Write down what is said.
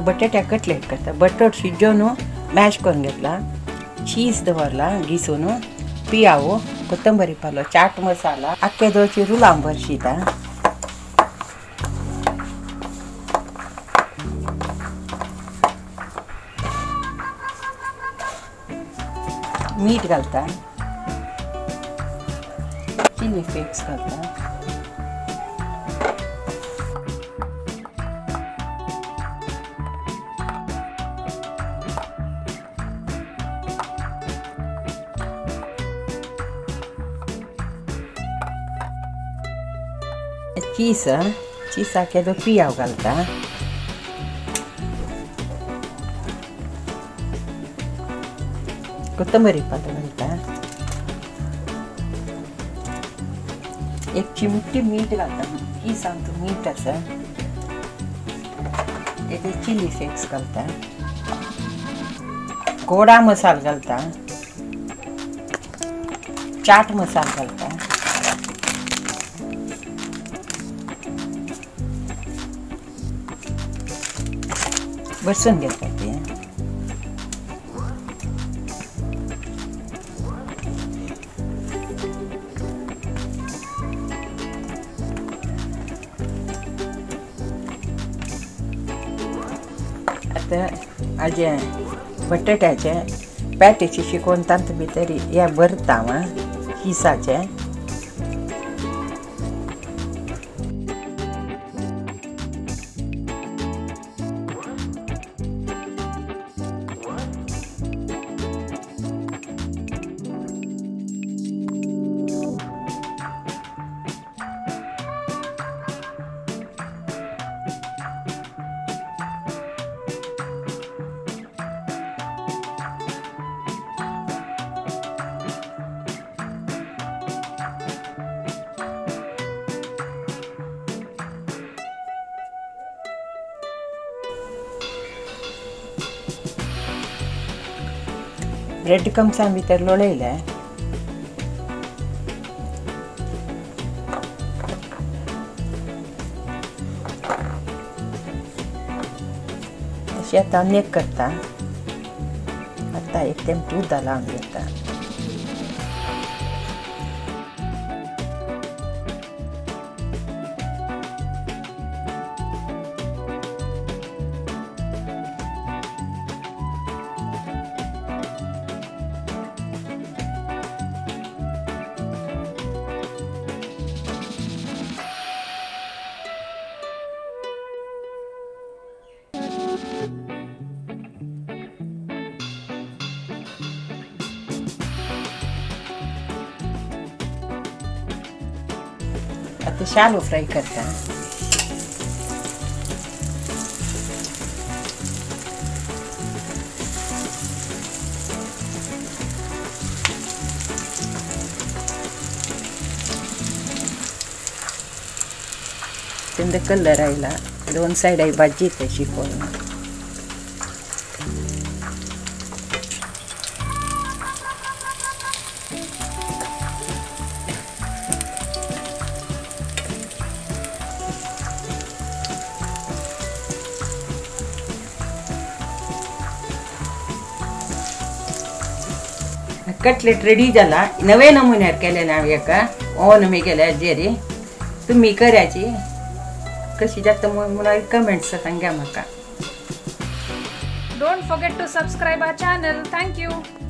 बटाट्या cutlet करता. बटाट शिजोवन मॅश करून घेतला, चीज दवरला घिसून, पियावो, कोथंबरी पालो, चाट मसाला, आख्खे दोची रुलां भरशिता. मीठ घालता, चिली फ्लेक्स घालता. चीज चीजाक येदो पियाव घालता. कोथंबरी पालो घालता, एक चिमटी मीठ घालता. चीजांत मीठ आसा, तेजे चिली फ्लेक्स घालता, गोडा मसाल घालता, चाट मसाल घालता. बसून घेता ते. आता हाजे बटाट्याचे पॅटीचे शिकोवन तांत भितर हे भरता हांव किसाचे. ब्रेड क्रम्सा भितर लोळयले. अशें आतां आनी एक करता. आतां एक तेम दूद लावन घेता. आता शालो फ्राय करता. तेंदा कलर आयला, दोन सायडाय भाजी तशी करून. कटलेट रेडी जाला. नवे नमुन्यार केलेले हांवें हेका ओवन मी केल्या जेरी. तुमी करायची कशी जाता म्हणून कमेंट्स सांगा म्हाका. Don't forget to subscribe our channel. Thank you.